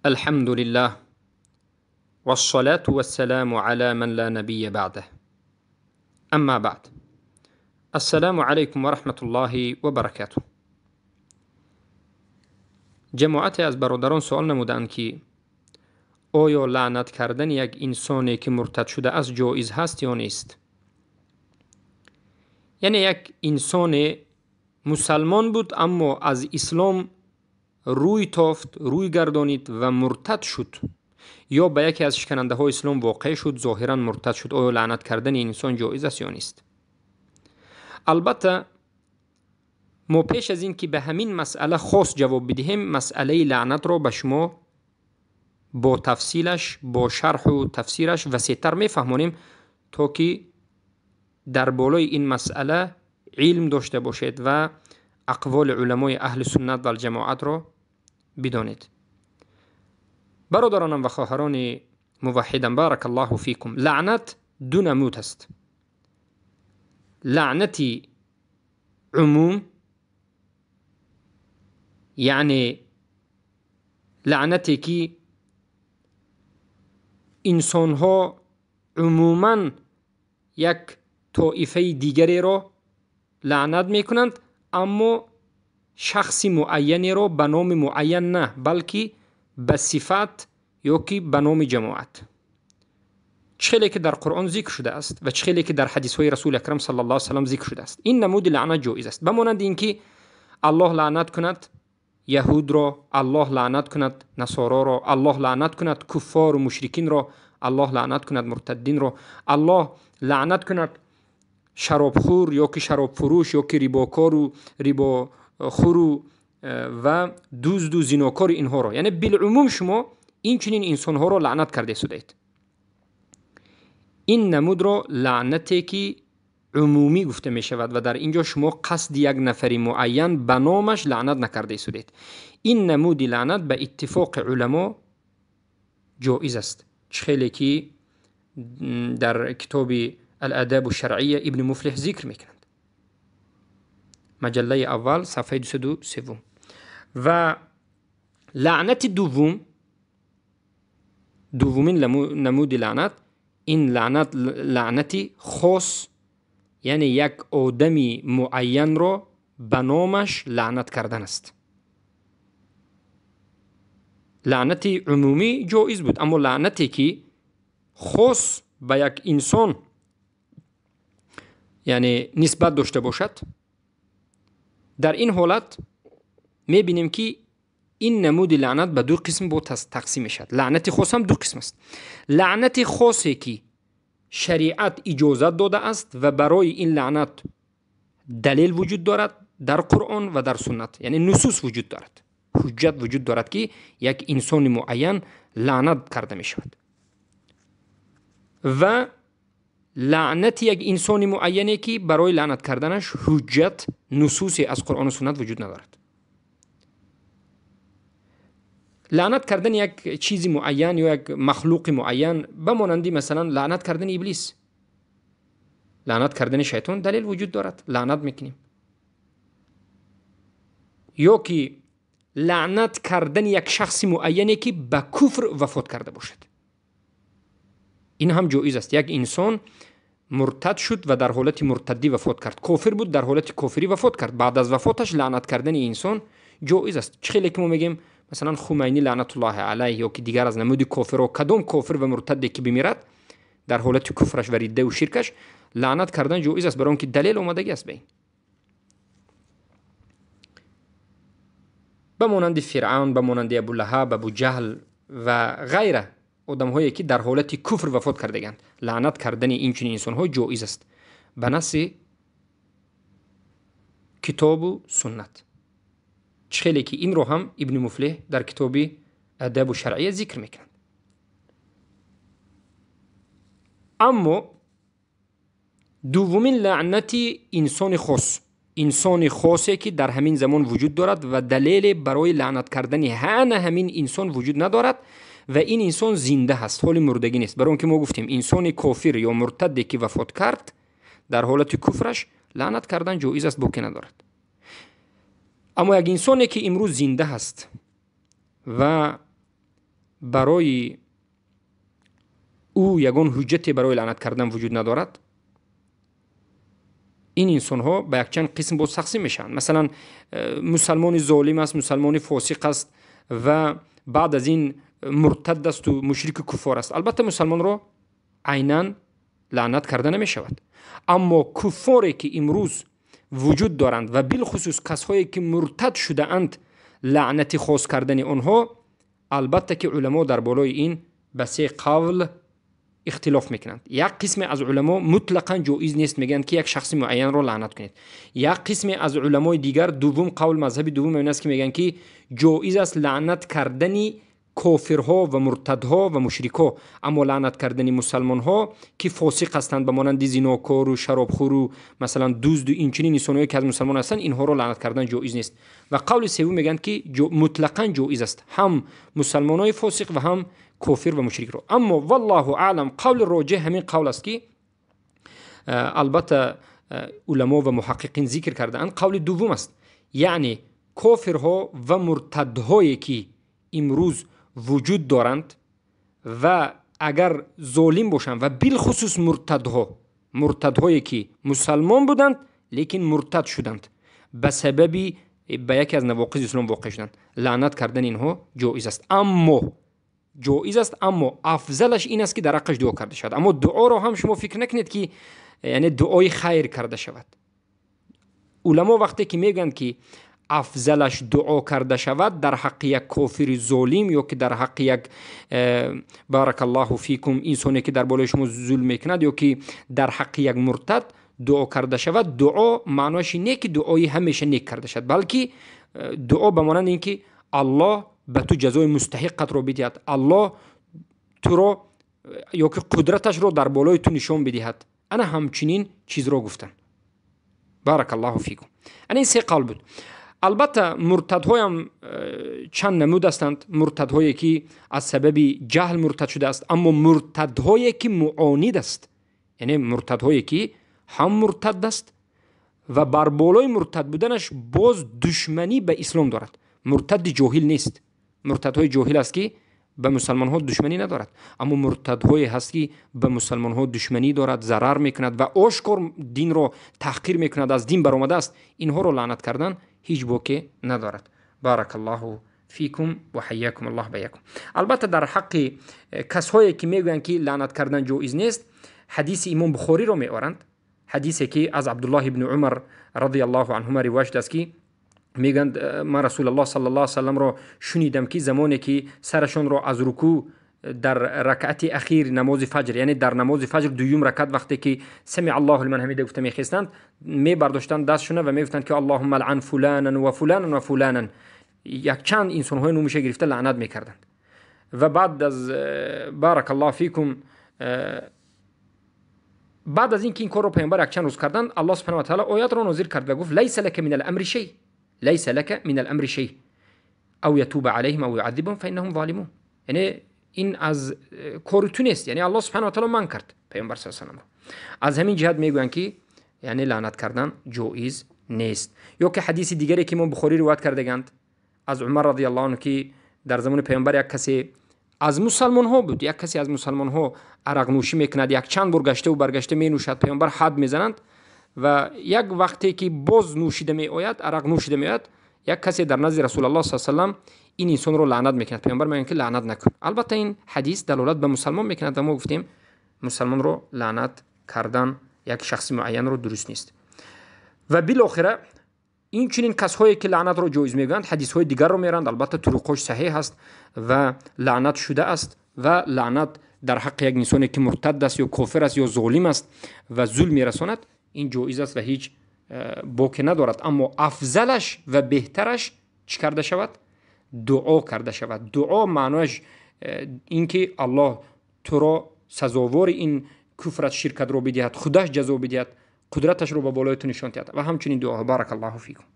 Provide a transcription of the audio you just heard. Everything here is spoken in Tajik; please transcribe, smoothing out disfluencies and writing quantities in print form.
الحمد لله والصلاة والسلام على من لا نبي بعده أما بعد السلام علیکم و رحمة الله و برکاته. جماعتی از برادران سوال نمودند که آیا لعنت کردن یک انسانی که مرتد شده است جایز هست یا نیست؟ یعنی یک انسان مسلمان بود اما از اسلام روی تافت، روی گردانید و مرتد شد یا به یکی از شکننده های اسلام واقع شد، ظاهرا مرتد شد، آیا لعنت کردن انسان جایز است یا نیست؟ البته ما پیش از این که به همین مسئله خاص جواب بدهیم، مسئله لعنت را به شما با تفصیلش، با شرح و تفسیرش وسیع‌تر میفهمانیم تا که در بالای این مسئله علم داشته باشید و اقوال علمای اهل سنت و الجماعت را بدانید. برادرانم و خواهران موحدم، بارک الله فیکم، لعنت دو نمود است: لعنت عموم، یعنی لعنتی که انسانها عموما یک طایفه دیگری را لعنت میکنند، اما شخص معینی را به نام معین نه، بلکه به صفت یا که به نام جماعت، چه که در قرآن ذکر شده است و چه که در حدیث های رسول اکرم صلی الله علیه و سلم ذکر شده است. این نمود لعنت جایز است، بمانند اینکه الله لعنت کند یهود را، الله لعنت کند نصارا را، الله لعنت کند کفار و مشرکین را، الله لعنت کند مرتدین را، الله لعنت کند شرابخور یا که شراب فروش یا که ریباکار و ریباخور و دزد و زیناکار، اینها را. یعنی بالعموم شما این چنین انسانها را لعنت کرده شدید. این نمود را لعنتی که عمومی گفته می شود و در اینجا شما قصد یک نفری معین به نامش لعنت نکرده شدید. این نمود لعنت به اتفاق علما جایز است، خیلی که در کتاب الاداب الشرعیه ابن مفلح ذکر میکنند، مجله اول صفحه 203. و لعنت دوم، دومین نمود لعنت، این لعنت لعنتی خاص، یعنی یک آدمی معین را به نامش لعنت کردن است. لعنت عمومی جایز بود، اما لعنتی که خاص به یک انسان یعنی نسبت داشته باشد، در این حالت میبینیم که این نمود لعنت به دو قسم با تقسیم میشد. لعنت خاص هم دو قسم است: لعنت خاصی که شریعت اجازت داده است و برای این لعنت دلیل وجود دارد در قرآن و در سنت، یعنی نصوص وجود دارد، حجت وجود دارد که یک انسان معین لعنت کرده می شود، و لعنت یک انسان معینی که برای لعنت کردنش حجت نصوصی از قرآن و سنت وجود ندارد. لعنت کردن یک چیز معین یا یک مخلوق معین، به مانندی مثلا لعنت کردن ابلیس، لعنت کردن شیطان، دلیل وجود دارد، لعنت میکنیم. یا که لعنت کردن یک شخص معینی که به کفر وفات کرده باشد، این هم جایز است. یک انسان مرتد شد و در حالت مرتدی وفات کرد، کافر بود، در حالت کافری وفات کرد، بعد از وفاتش لعنت کردن انسان جایز است. چه که ما میگیم مثلا خمینی لعنت الله علیه یا که دیگر از نمود کافر و کدام کافر و مرتدی که بمیرد در حالت کفرش و رده و شرکش، لعنت کردن جایز است، برای اینکه دلیل آمدگی است به این. به مانند فرعون، به مانند ابو لهب، ابو جهل و غیره، آدم هایی که در حالت کفر وفات کردگند، لعنت کردن این چنین انسان ها جایز است به نص کتاب و سنت، خیلی که این رو هم ابن مفلح در کتاب اداب و شرعیه ذکر میکنند. اما دومین لعنت انسان خاص، انسان خاصی که در همین زمان وجود دارد و دلیل برای لعنت کردن همین انسان وجود ندارد و این انسان زنده هست، حال مردگی نیست. برای اینکه ما گفتیم انسان کافر یا مرتدی که وفات کرد در حالت کفرش لعنت کردن جایز است، باکی ندارد. اما یک انسانی که امروز زنده هست و барои ӯ ягон ҳуҷҷате барои лаънат кардан вуҷуд надорад, ин инсонҳо ба якчанд қисм боз тақсим мешаванд. Масалан, мусалмони золим аст, мусалмони фосиқ аст ва баъд аз ин муртад асту мушрику куффор аст. Албатта, мусалмонро айнан лаънат карда намешавад. Аммо куффоре ки имрӯз вуҷуд доранд ва билхусус касҳое ки муртад шудаанд, лаънати хос кардани онҳо, албатта ки уламо дар болои ин ба се қавл ихтилоф мекунанд. Як қисме аз уламо мутлақан ҷоиз нест мегӯянд, ки як шахси муайянро лаънат кунед. Як қисме аз уламои дигар, дуввум қавл, мазҳаби дуввум ин аст, ки мегӯянд, ки ҷоиз аст лаънат кардани кофирҳо ва муртадҳо ва мушрикҳо, аммо лаънат кардани мусалмонҳо, ки фосиқ ҳастанд, ба монанди зинокору шаробхӯру, масалан, дузду инчунин инсонҳое ки аз мусалмон ҳастанд, инҳоро лаънат кардан ҷоиз нест. Ва қавли севум мегӯянд, ки мутлақан ҷоиз аст ҳам мусалмонҳои фосиқ ва ҳам кофир ва мушрикро. Аммо, валлоҳу аълам, қавли роҷеҳ ҳамин қавл аст, ки албатта уламо ва муҳаққиқин зикр кардаанд, қавли дуввум аст, яъне кофирҳо ва муртадҳое ки имрӯз вуҷуд доранд ва агар золим бошанд, ва билхусус муртадҳо, муртадҳое ки мусалмон буданд, лекин муртад шуданд, ба сабаби ба яке аз навоқизи ислом воқеъ шуданд, лаънат кардани инҳо ҷоиз аст. Аммо ҷоиз аст, аммо афзалаш ин аст, ки дар ҳаққаш дуо карда шавад. Аммо дуоро ҳам шумо фикр накунед, ки яъне дуои хайр карда шавад. Уламо вақте ки мегӯянд, ки афзалаш дуо карда шавад дар ҳаққи як кофири золим ё ки дар ҳаққи як, баракаллоҳу фикум, инсоне ки дар болои шумо зулм мекунад, ё ки дар ҳаққи як муртад дуо карда шавад, дуо маънояш не ки дуои ҳамеша нек карда шавад, балки дуо ба монанди ин ки Аллоҳ ба ту ҷазои мустаҳиқатро бидиҳад, Аллоҳ туро ё ки қудраташро дар болои ту нишон бидиҳад, ана ҳамчунин чизро гуфтанд. Баракаллоҳу фикум. Ана ин се қавл буд. Албатта, муртадҳоям чанд намуд ҳастанд. Муртадҳое ки аз сабаби ҷаҳл муртад шудааст, аммо муртадҳое ки муонид аст, яъне муртадҳое ки ҳам муртад аст ва бар болои муртад буданаш боз душманӣ ба ислом дорад. Муртади ҷоҳил нест. Муртадҳои ҷоҳил аст, ки ба мусалмонҳо душманӣ надорад, аммо муртадҳое ҳаст, ки ба мусалмонҳо душманӣ дорад, зарар мекунад ва ошкор динро таҳқир мекунад, аз дин баромадааст. Инҳоро лаънат кардан ҳеҷ боке надорад. Баракаллоҳу фикум ва ҳайякум аллоҳ баякум. Албатта, дар ҳаққи касҳое ки мегӯянд, ки лаънат кардан ҷоиз нест, ҳадиси имом Бухориро меоранд, ҳадисе ки аз Абдуллоҳ ибни Умар радиаллоҳу анҳума ривоят шудааст, ки мегӯянд: ман Расулаллоҳ саллаллоҳу алайҳи васалламро шунидам, ки замоне ки сарашонро аз рукӯъ дар ракъати ахир намози фаҷр, яъне дар намози фаҷр дуюм ракат, вақте ки сами аллоҳу лиман ҳамида гуфта мехестанд, мебардоштанд дастшона ва мегуфтанд, ки аллоҳумма лъан фуланан ва фуланан ва фуланан, якчанд инсонҳои номуша гирифта лаънат мекарданд. Ва баъд аз, баракаллоҳу фикум, баъд аз ин ки ин корро паёмбар якчанд рӯз карданд, Аллоҳ субҳанаҳу ва таъала оятро нозил кард ва гуфт: лайса лака мин ал-амри шай, лайса лака мин ал-амри шай, ав ятуба алайҳим ав юаззибаҳум фаиннаҳум золимун. Яъне ин аз кори ту нест, яъне Аллоҳ субҳанаҳу ва таъала манъ кард паёмбар саллаллоҳу алайҳи васалламро. Аз ҳамин ҷиҳат мегӯянд, ки яъне лаънат кардан ҷоиз нест. Ё ки ҳадиси дигаре ки имом Бухорӣ ривоят кардаганд аз Умар радиаллоҳу анҳу, ки дар замони паёмбар як касе аз мусалмонҳо буд, як касе аз мусалмонҳо арақнӯшӣ мекунад, якчанд бор гаштаву баргашта менӯшад, паёмбар ҳад мезананд ва як вақте ки боз нӯшида меояд, арақ нӯшида меояд, як касе дар назди Расулаллоҳ саллаллоҳу алайҳи васаллам ин инсонро лаънат мекунад. Паёмбар мегӯянд, ки лаънат накун. Албатта, ин ҳадис далолат ба мусалмон мекунад ва мо гуфтем, мусалмонро лаънат кардан як шахси муайянро дуруст нест. Ва билохира инчунин касҳое ки лаънатро ҷоиз мегӯянд, ҳадисҳои дигарро меранд. Албатта, туруқҳош саҳеҳ аст ва лаънат шудааст ва лаънат дар ҳаққи як инсоне ки муртад аст ё кофир аст ё золим аст ва зулм мерасонад, ин ҷоиз аст ва ҳеҷ боке надорад. Аммо афзалаш ва беҳтараш чӣ карда шавад? Дуо карда шавад. Дуо маънояш ин ки Аллоҳ туро сазовори ин куфрат, ширкатро бидиҳад, худаш ҷазо бидиҳад, қудраташро ба болои ту нишон диҳад ва ҳамчунин дуоҳо. Баракаллоҳу фикум.